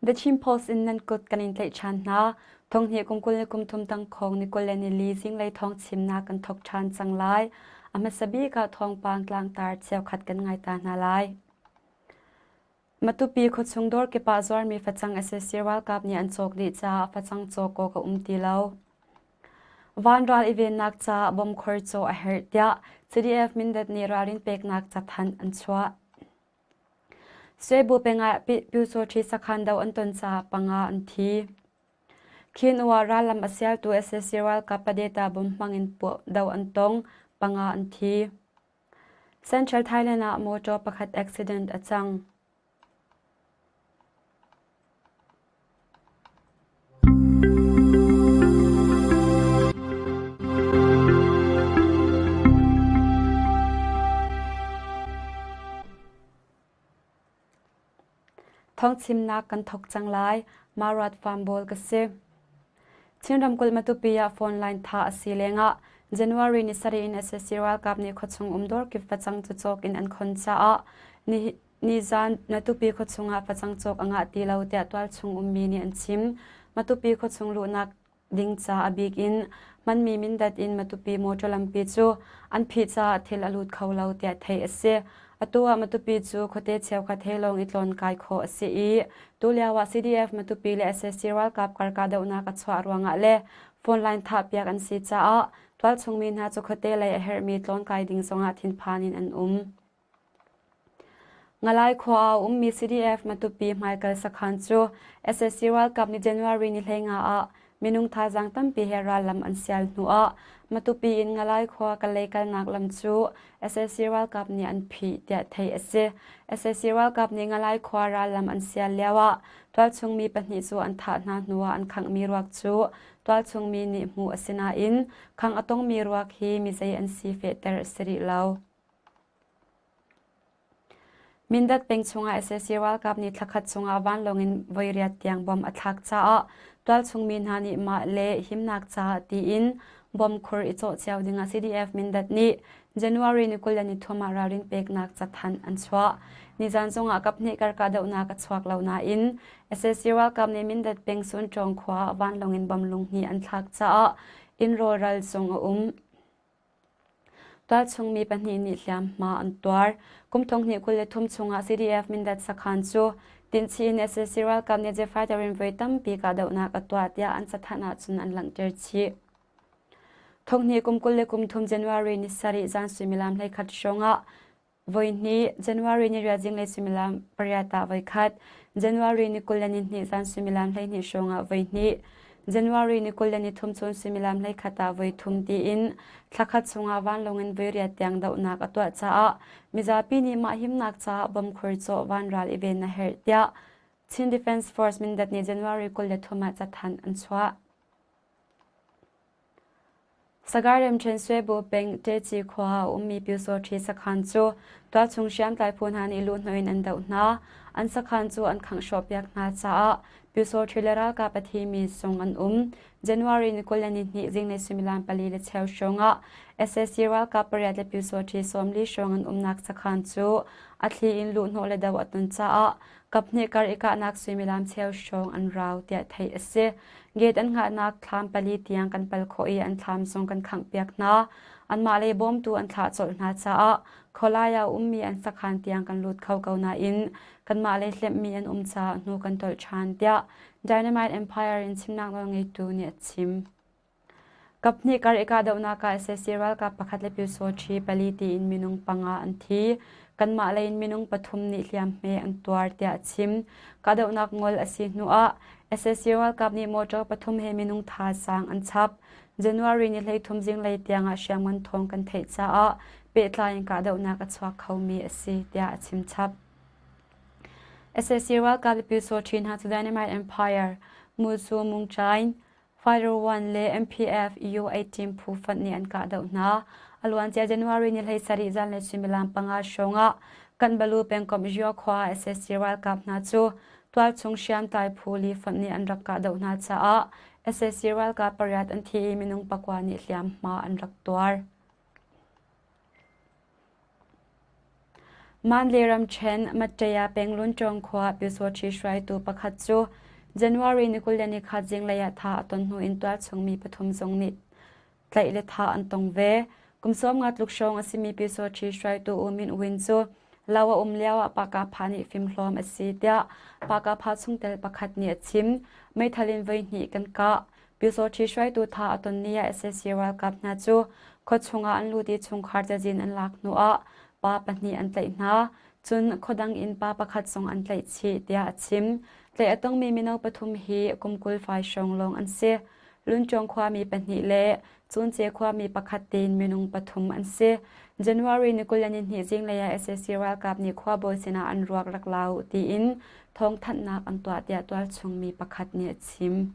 The Chin Post in nan kut kan in tlaih ṭhan hna. Thonghnih kum 20 le kum thum tangkhawng ni 20 le nili zinglei thawng chimnak kan thawk ṭhan cang lai. A hmasa bik ah thawngpang tlangtar cheukhat kan ngai ta hna lai. Matupi khuachung dawr kip ah zuarmi facang sac ralkap nih an cawk dih caah facang cawk awk a um ti lo. Vanral i vennak caah bom khor caw a herh tiah CDF Mindat nih ralrin peknak cathanh an chuah. Suebu peng ah Pyusawṭhi sakhan do an ton caah panga an thi. Khin U ah rallam a sialtu sac ralkap padeta bom hmang in puah do an tong, panga an thi. Central Thailand ah motor pakhat accident a cang. Thawngchimnak kan thawk cang lai. Marat Farm Bawl ka si. Chin ramkulh Matupi ah phone line thah a si lengah January ni sarih in sac ralkap nih khuachung um dawr kip facang cu cawk in an khon caah nizan Matupi khuachung ah facang cawk a ngah ti lo tiah tualchung ummi nih an chim. Matupi khuachung luhnak ding ca a bik in hmanmi Mindat in Matupi motor lampi cu an phih caah thil a lut kho lo tiah theih a si. Atu ah Matupi cu khuate cheukhat he lawng i tlawnkai khawh a si i tulio ah CDF Matupi le sac ralkap kar kahdohnak a chuah ruangah le phone line thahpiak an si caah tualchung mi hna cu khuate lei a herhmi tlawnkai ding zongah thinphan in an um. Ngalai khua ah a ummi CDF Matupi hmaikal sakhan cu sac ralkap nih January ni 15 ah minung thazaang tampi he rallam an sial hnu ah Matupi in Ngalai khua Kalay kalnak lam cu sac ralkap nih an phih tiah theih a si. Sac ralkap nih Ngalai khua rallam an sial lio ah tualchung mi pahnih cu an thah hna hnu ah an khanghmi ruak cu tualchung mi nih hmuh a si nain khangh a tongmi ruak hi mizei an si fehter a si rih lo. Mindat peng chungah sac ralkap nih thlakhat chungah vanlawng in voiriat tiang bom a thlak caah tualchung mi hna nih mah le himnak caah tiin bom khur i cawh cio dingah CDF Mindat nih January ni 23 ah ralrin peknak cathanh an chuah. Nizan zongah kaphnih kar kahdohnak a chuak lo nain sac ralkap nih Mindat peng Sunṭawng khua ah vanlawng in bom lunghnih an thlak caah inn rawlral zong a um. Tualchung mi pahnih nih hliamhma an tuar. Kum 2023 chungah CDF Mindat sakhan cu tinhchih in sac ralkap nih jet fighter in voi tampi kahdohnak a tuah tiah an cathanh ahcun an langhter chih. Thonghnih kum 23 January ni sarih zan suimilam 11 hrawngah Voihnih, January ni riat zinglei suimilam pariat ah voikhat, January ni 22 zan suimilam 12 hrawng ah voihnih, January ni 23 chun suimilam 11 ah voithum tiin thlakhat chungah vanlawng in voiriat tiang dohnak a tuah caah mizapi nih mah himnak caah bom khur cawh vanral i ven a herh tiah Chin Defense Force Mindat nih January 23 ah cathanh an chuah. Sagaing ramṭhen Suebu peng Ṭeci khua ah a ummi Pyusawṭhi sakhan cu tualchung hriamtlai phu hna nih luhhnawh in an doh hna. An sakhan cu an khangh hrawhpiak hna caah Pyusawṭhi le ralkap a thimi zong an um. January ni 22 zinglei suimilam pali le cheu hrawng ah sac ralkap pariat le Pyusawṭhi 40 hrawng an umnak sakhan cu a thli in luhhnawh le doh a ton caah kaphnih kar i kahnak suimilam cheu hrawng an rau tiah theih a si. Gate an hngahnak thlam pali tiang kan pal khawh i an thlam zong kan khanghpiak hna. Anmah lei bawmtu an thlah colh hna caah khualai ah ummi an sakhan tiang kan lut kho ko nain kanmah lei hlemhmi an um caah hnu kan tolh ṭhan tiah Dynamite Empire in chimnak nawlngeitu nih a chim. Kaphnih kar i kahdohnak ah sac ralkap pakhat le pyusawṭhi pali tiin minung panga an thi. Kanmah lei in minung pathum nih hliamhme an tuar tiah a chim. Kahdohnak ngol a si hnu ah sac ralkap nih motor pathum he minung thazaang an chap. January ni 13 zinglei tiang ah hriamngan thawng kan theih caah pehtlai in kahdohnak a chuak khomi a si tiah a chim chap. Sac ralkap le pyusawṭhi hna cu Dynamite Empire, Musu Mungchain, Fighter One le MPF EU-18 phu fonh nih an kahdoh hna. A luancia January ni 17 zanlei suimilam panga hrawng ah Kanbalu pengkomh Zio khua sac ralkap hna cu tualchung hriamtlai phu li fonh nih an rak kahdoh hna caah sac ralkap pariat an thi i minung pakua nih hliamhma an rak tuar. Mandalay ramṭhen Mattaya peng Lunṭawng khua Pyusawṭhi hruaitu pakhat cu January ni 23 zinglei ah thah a ton hnu in tualchung mi pathum zong nih tlaih le thah an tong ve. Kum 50 tluk hrawng a simi Pyusawṭhi hruaitu U Myint Win cu lo a um lioah Pakapha nih fimhlawm a si tiah Pakapha chungtel pakhat nih a chim. Meithal in voihnih kan kah. Pyusawṭhi hruaitu tha a ton ni ah sac ralkap hna cu khuachung ah an lut i chungkhar cazin an lak hnuah pa pahnih an tlaih hna. Cun khuadang in pa pakhat zong an tlaih chih tiah a chim. Tlaih a tongmi mino pathum hi kum 20 fai hrawng lawng an si. Luncawng khuami pahnih le Cunce khuami pakhat tein minung pathum an si. January ni 22 zinglei ah sac ralkap nih khuabawi sinah an ruak rak la u tiin thawngthanhnak an tuah tiah tualchung mi pakhat nih a chim.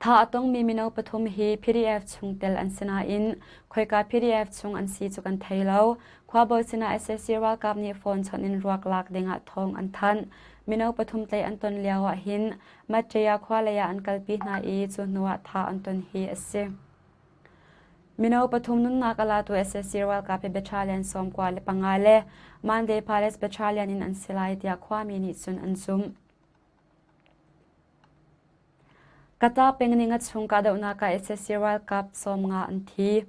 Thah a tongmi mino pathum hi PDF chungtel an si nain khoika PDF chung an si cu kan thei lo. Khuabawi sinah sac ralkap nih phone chawnh in ruak lak dingah thawng an thanh. Mino pathum tlaih an ton lio ah hin Matṭaya khua lei ah an kalpi hna i cu hnuah thah an ton hi a si. Mino pathum nunnak a latu sac ralkap hi battalion 95 le Mandalay Palace Battalion in an si lai tiah khuami nih cun an zumh. Kata peng ning a chung kahdohnak ah sac ralkap 50 an thi.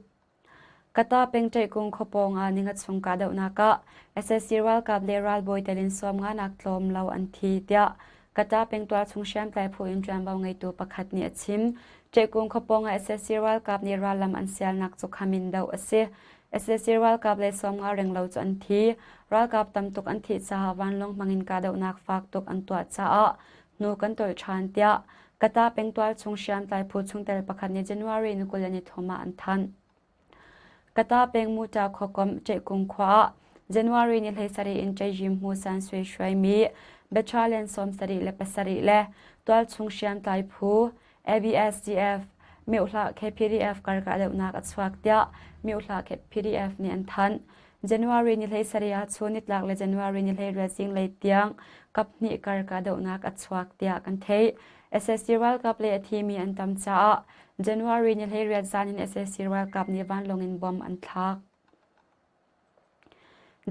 Kata peng Ṭaihkung khuapawng ah ninga chung kahdohnak ah sac ralkap le ralbawi tel in 50 nak tlawm lo an thi tiah Kata peng tualchung hriamtlai phu in ṭuanvo ngeitu pakhat nih a chim. Ṭaihkung khuapawng ah sac ralkap nih rallam an sialnak cu kham in doh a si. Sac ralkap le 50 renglo cu an thi. Ralkap tam tuk an thih caah vanlawng hmangin kahdohnak fak tuk an tuah caah hnu kan tolh ṭhan tiah Kata pengtual chung hriamtlai phu chungtel pakhat nih January ni 23 ah an thanh. Kata peng Muta khuakomh Ṭehkung khua ah January ni 17 in Ṭeiyim Hmu San Sui hruaimi Battalion 77 le tualchung hriamtlai phu ABSDF Myohlah KPDF kar kahdohnak a chuak tiah Myohlah KPDF nih an thanh. January ni 17 ah chun nitlak le January ni 18 zinglei tiang kaphnih kar kahdohnak a chuak tiah kan theih. SSC ralkap le a thimi an tam caah January ni 18 zan in SSC ralkap nih vanlawng in bomb an thlak.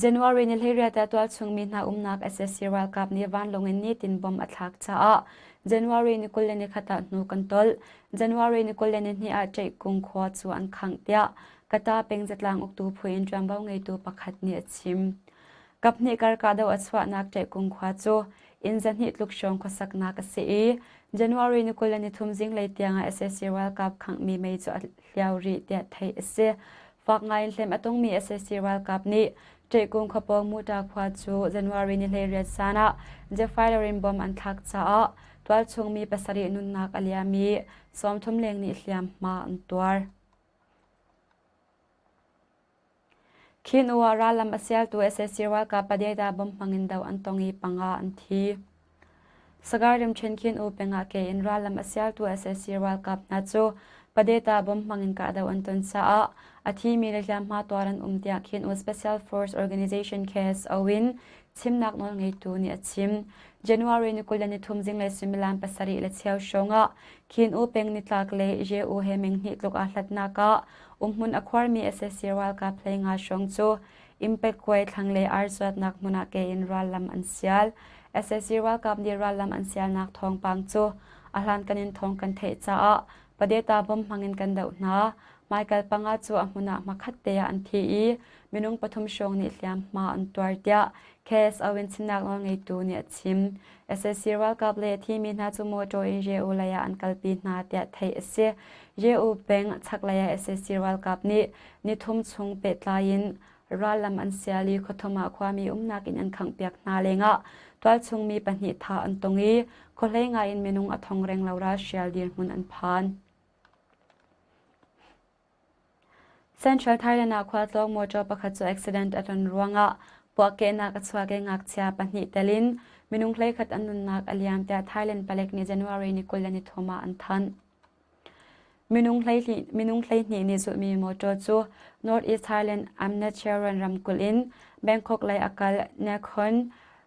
January ni 18 ah tualchung mi hna umnak sac ralkap nih vanlawng in nitin bomb a thlak caah January ni 21 ah hnu kan tolh. January ni 22 ah Ṭaihkung khua cu an khangh tiah Kata peng zatlang uktu phu in ṭuanvo ngeitu pakhat nih a chim. Kaphnih kar kahdoh a chuahnak Ṭaihkung khua cu inn 200 tluk hrawng khuasaknak a si i January ni 23 zinglei tiangah sac ralkap khanghmi mei cu a hliau rih tiah theih a si. Fak ngaiin hlem a tongmi sac ralkap nih Ṭaihkung khuapawng Muta khua cu January ni 18 zan ah jet fighter in bomb an thlak caah tualchung mi pasarih nunnak a liam i 30 leng nih hliamhma an tuar. Khin U ah rallam a sialtu sac ralkap Padeda bomb hmangin do an tong i panga an thi. Sagar rimṭhen Khin U peng ah ke in rallam a sialtu sac ralkap hna cu Padeta bomb hmangin kahdoh an ton caah a thimi le hliamhma tuar an um tiah Khin U Special Force Organization KSO in chimnak nawlngeitu nih a chim. January ni 23 zinglei suimilam pasarih le cheu hrawng ah Khin U peng nitlak le Ye U he meng hnih tluk aa hlatnak ah umhmun a khuarmi sac ralkap 15 hrawng cu Impekkuai thlanglei ar zuatnak hmun ah ke in rallam an sial. Sac ralkap nih rallam an sialnak thawngpang cu a hlankan in thawng kan theih caah Padeta bomb hmangin kan doh hna. Hmaikal panga cu a hmun ah hmakhat te ah an thi i minung pathum hrawng nih hliamhma an tuar tiah KSO in chimnak nawlngeitu nih a chim. Sac ralkap le a thimi hna cu motor in Ye-U lei ah an kalpi hna tiah theih a si. Ye-U peng chaklei ah sac ralkap nih nithum chung pehtlai in rallam an sial i khuathum ah khuami umnak inn an khanghpiak hna lengah tualchung mi pahnih thah an tong i khuahlei ngai in minung a thong renglo ralhrial dirhmun an phan. Central Thailand ah khualtlawng motor pakhat cu accident a ton ruangah puahkehnak a chuak i ngakchia pahnih tel in minung 11 an nunnak a liam tiah Thailand palek nih January ni 23 ah an thanh. Minung 12 nih zulhmi motor cu North East Thailand Amnat ramkulh in Bangkok lei a kal Nakhon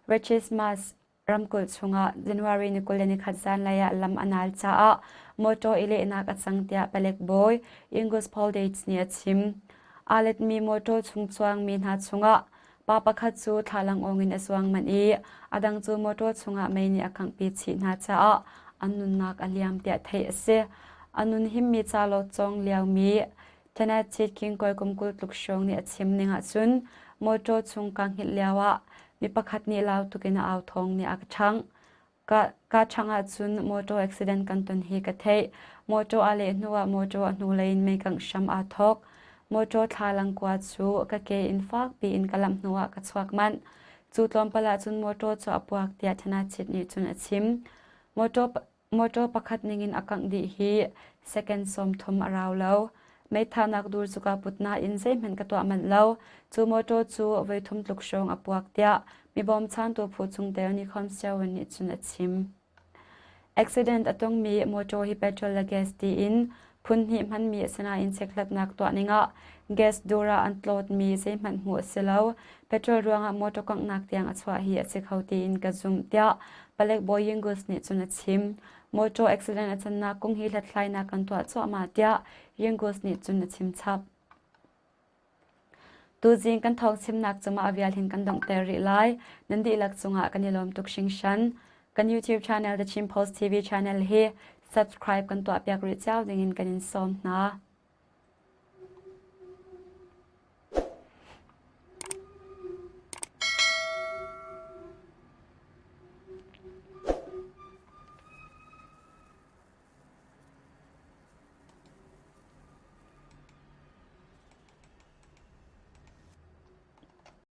Ratchismas ramkulh chungah January ni 21 zanlei ah lam a nal caah motor i lehnak a cang tiah palek bawi Ingus Paul Dates nih a chim. Aa letmi motor chung chuangmi hna chungah. Pa pakhat cu thlalang-awng in a zuang manh i a dang cu motor chungah mei nih a kanghpi chih hna caah an nunnak a liam tiah theih a si. A nun himmi ca lo cawng liomi Tennessee Kingkawi kum 20 tluk hrawng nih a chim ning ahcun motor chung kaa hngilh lioah mi pakhat nih lau tuk in a au thawng nih a ka ṭhangh. Ka ṭhangh ahcun motor accident kan ton hi ka theih. Motor aa leh hnuah motor a hnulei in meikangh hram aa thawk. Motor thlalang kua cu ka ke in fakpi in ka lamh hnuah ka chuak manh. Cu tlawmpal ahcun motor cu a puak tiah Thanachit nih cun a chim. Motor Motor pakhat ningin a kangh dih hi second 30 a rau lo. Meithahnak dur cu kaa put nain zeihmanh ka tuah manh lo. Cu motor cu voithum tluk hrawng a puak tiah mi bawmchantu phu chungtel Nikhom Siowan nih cun a chim. Accident a tongmi motor hi petrol le gas tiin phun hnih hmanmi a si nain chekhlatnak tuah ning ah gas dur ah an tlawtmi zeihmanh hmuh a si lo. Petrol ruangah motor kanghnak tiang a chuah hi a si kho tiin ka zumh tiah palek bawi Yingus nih cun a chim. Motor accident a cannak kong hi hlathlainak kan tuah cuahmah tiah Yingus nih cun a chim chap. Tuzing kan thawng chimnak cungah a vial hin kan donghter rih lai. Nan dihlak cungah kan i lawm tuk hringhran. Kan YouTube channel The Chin Post TV channel hi subscribe kan tuahpiak rih cio dingin kan in sawm hna.